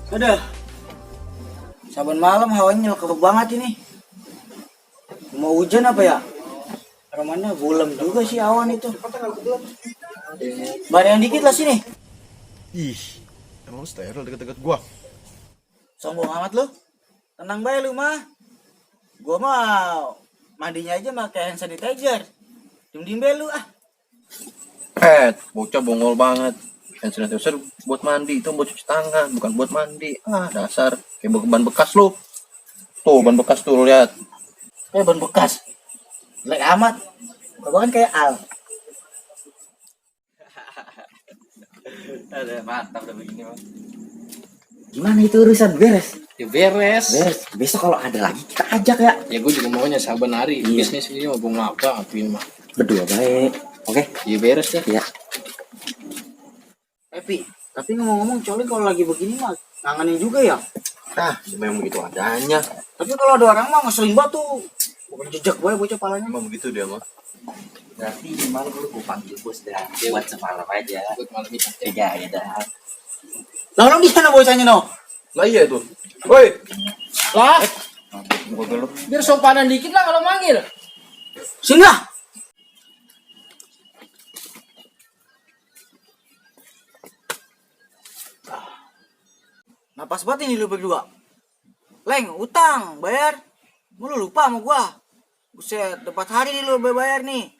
Udah, saban malam hawanya nyelekap banget ini. Mau hujan apa ya? Romanya bulam juga sih awan itu. Bari yang dikit lah sini. Ih, emang lu steril deket-deket gua. Sombong amat lu. Tenang bae lu mah. Gua mah mandinya aja pakai hand sanitizer. Diem-diem bae lu ah. Bocah bongol banget. Hand sanitizer buat mandi, itu buat cuci tangan, bukan buat mandi. Ah, dasar. Kayak ban bekas lu. Tuh, ban bekas tuh, lu lihat. Kayak ban bekas. Jelek amat. Gua kan kayak Al. Ada mantap udah begini mah. Gimana itu urusan beres? Ya beres. Beres. Besok kalau ada lagi kita ajak ya. Ya gue juga maunya saban hari. Iya. Bisnis ini mau ngapa ngapain mah. Berdua baik. Oke. Ya beres deh. Iya. Tapi ngomong-ngomong Coli kalau lagi begini mah nanganin juga ya. Ah, memang begitu adanya. Tapi kalau ada orang mah ngeselin banget tuh. Bukan jejak gue bocah palanya. Emang begitu dia mah. Berarti malam lu gue panggil bos dah Iya. buat semalam aja. Buat malam ini. Tiga ya dah. Lah orang di sana bocahnya no. Lah iya tuh. Woi, Lah, mobil lu. biar sopanan dikit lah kalau manggil. Sini lah. Napas banget ini lu berdua. Leng, utang, bayar. Lu lupa sama gua. Buset, 4 hari nih lu bayar nih.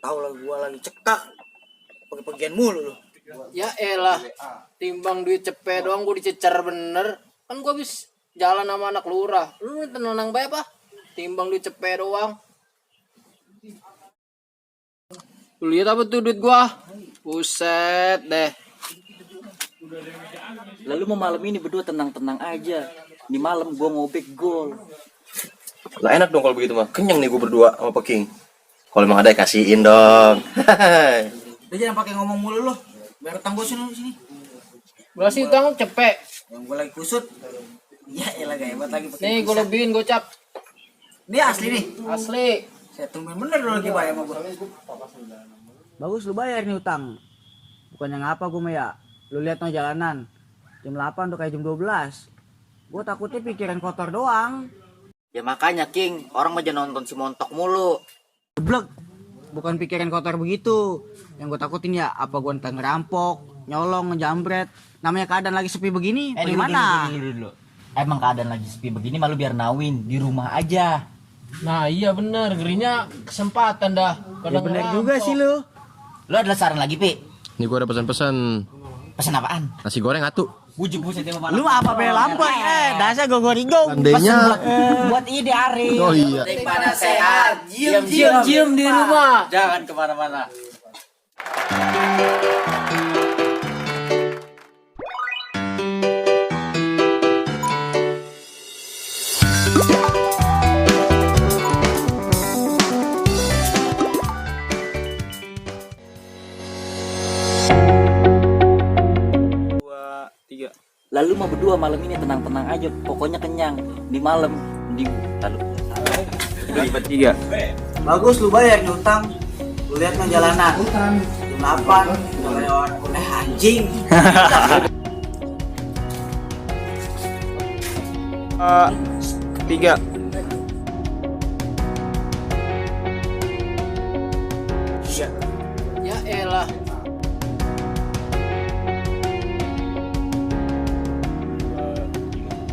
Tahu lah gua lagi cekak. Pergi-pergian mulu lu. Ya elah. Timbang duit cepet doang gue dicecer bener. Kan gue habis jalan sama anak lurah. Lu tenang bae apa? Timbang duit cepet doang. Lu lihat apa tuh duit gua? Buset deh. Lalu mau malam ini berdua tenang-tenang aja. Di malam gua ngobek gol. Lah enak dong kalau begitu mah. Kenyang nih gua berdua sama Peking. Kalau emang ada kasihin dong. Udah jangan pakai ngomong mulu lu. Biar utang gua sini. Belas utang cepet. Yang gua lagi kusut. Ya elah gak hebat lagi pakai. Nih gue pisah. lebihin gocap. Dia asli nih. Asli. Saya tungguin bener lu lagi bayar sama gua. Bagus lu bayar nih utang. Bukannya ngapa gua mah ya. Lu lihat no jalanan. Jam 8 udah kayak jam 12. Gua takutnya pikiran kotor doang. Ya makanya King, orang mah jangan nonton si montok mulu. Geblek. Bukan pikiran kotor begitu. Yang gue takutin ya apa gue ntar ngerampok, nyolong, ngejambret. Namanya keadaan lagi sepi begini, bagaimana? Dulu. Emang keadaan lagi sepi begini malu biar nawin di rumah aja. Nah iya bener, gerinya kesempatan dah. Ya bener juga sih lu. Lu adalah saran lagi, Pi. Nih gua ada pesan-pesan Pesan apaan? nasi goreng atu. Bujuk buset dia mah. Lu apa bela lampai? Dasar gogorigo. Andainya Buat ide Ari. oh iya. Daripada sehat, Diam di rumah. Jangan kemana-mana. Lalu mau berdua malam ini tenang-tenang aja, pokoknya kenyang. Di malam di lalu Lipat 3. Bagus lu bayar nih utang. Lu lihat no jalanan. Jam 8 udah kayak orang anjing. Tiga. Ya elah.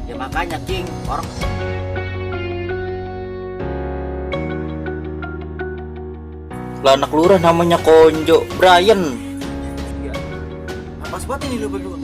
ya makanya King, orang lah anak lurah namanya Konjo Brian. Napas banget ini lu berdua.